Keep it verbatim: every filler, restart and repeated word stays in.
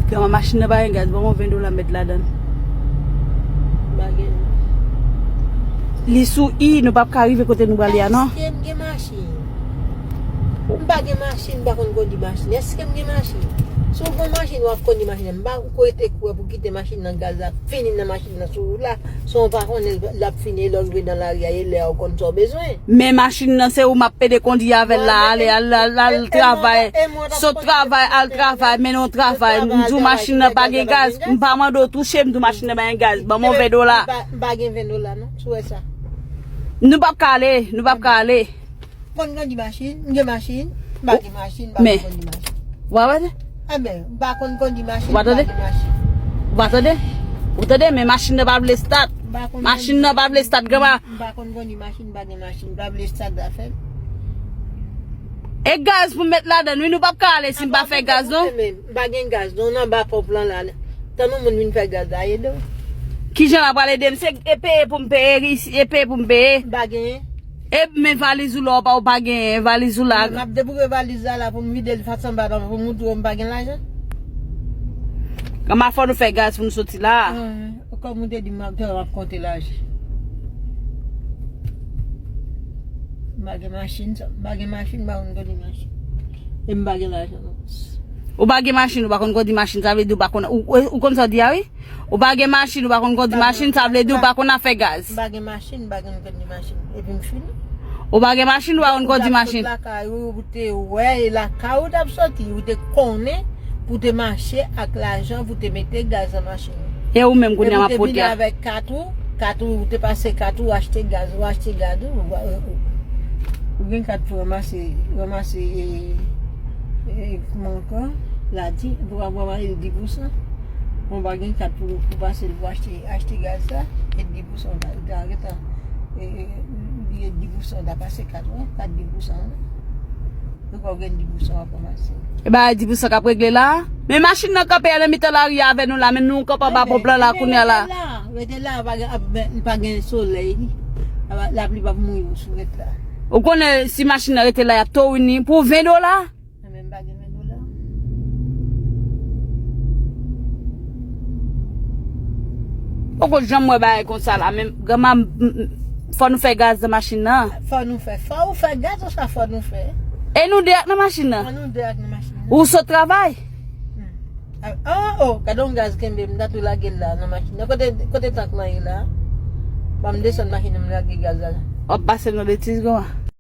Granma, machin nan pa gen gaz, ban mwen ven dola m met ladan l. Li sou I, nou p ap ka rive kote nou prale a non. Èske m gen machin? M pa gen machin, m pa konn kondi machin. Èske m gen machin? Si w gen machin, w ap kondi machin nan. M pa kwè te kwè pou kite machin nan gaz la fini nan machin nan sou wout la. San w pa konnen l ap fini, lè w rive nan lari a, e lè a w konn sa w bezwen. Men machin nan se ou m ap pede kondi avè l la, ale, al, al, al travay, sot travay, al travay, mennen yon travay. M di w machin nan pa gen gaz, m pa mande w touche, m di w machin nan pa gen gaz. Ban mwen ven dola. M pa gen ven dola non, si w wè sa. Nou p ap ka ale, nou p ap ka ale. Konn kondi machin, m gen machin, m pa gen machin, m pa konn kondi machin. Wa wè? Enben, m pa konn kondi machin, m pa gen machin. Wa tande? Ou tande? Men machin nan pa vle stat. Machin nan pa vle stat, granma. M pa konn kondi machin, m pa gen machin, m pa vle stat zafè m. E gaz pou m met ladan l, wi, nou p ap ka ale si m pa fè gaz non. M pa gen gaz non, nan ba pòp lan la. Tann yon moun vin fè gaz la, ede w. Kijan l ap pral ede m? Se e peye pou m peye, e peye pou m peye. M pa genyen. E men valiz ou la, ou pa, ou pa genyen, valiz ou la. M ap deboure valiz la la pou m vide l fas anba la pou m montre w m pa gen lajan. Granma, fò nou fè gaz pou nou soti la. Kòm ou te di m ap, m ap konte lajan. M pa gen machin, sa. M pa gen machin, m pa konn kondi machin. E m pa gen lajan non. Ou pa gen machin, ou pa konn kondi machin, sa vle di ou pa konn, ou, ou, ou konn sa w di a, wi? Ou pa gen machin, ou pa konn kondi machin, sa vle di ou pa konn afè gaz. M pa gen machin, m pa konn kondi machin. Epi m fini. Ou pa gen machin, ou pa konn kondi machin. Lakay ou, ou te wè, e lakay ou t ap soti, ou te konnen pou te mache ak lajan pou te mete gaz nan machin ou. E ou menm kounye a m ap pote a. Epi ou te vin avèk kat ou, kat ou, ou te pase kat ou, achte gaz, ou achte gaz ou, ou, ou, ou gen kat pou ranmase, ranmase, e, e, kòman ankò? Ladi, pou, pou ranmase dis pousan. Bon, pa gen kat pou, pou pase l pou achte, achte gaz la, e dis pousan ou ta, ou ta gentan, e, e, e dis pousan ou ta pase kat ou, kat dis pousan ou. Ou pa gen dis pousan w ap ranmase. E ba dis pousan k ap regle la. Men machin nan kanpe a nan mitan lari a avè nou la, men nou kanpe anba pòp lan la kounye a la. Rete la, rete la, pa gen, ap, men, pa gen solèy. Lapli p ap mouye w si w ret la. Ou konnen si machin nan rete la, y ap tou wini pou ven dola. Men m pa gen ven dola. Poko janm wè bagay konsa la, men granma, m, m, fò nou fè gaz nan machin nan. Fò nou fè. Fò ou fè gaz, oswa fò nou fè? E nou de ak nan machin nan. An nou de ak nan machin nan. Ou sot travay? Hmm. Ah, oh, oh, gade yon gaz kenbe, m ta tou lage l la nan machin nan. Kote, kote tank lan ye la? Ban m desann machin nan, m lage gaz la. W ap pase m nan betiz, granma.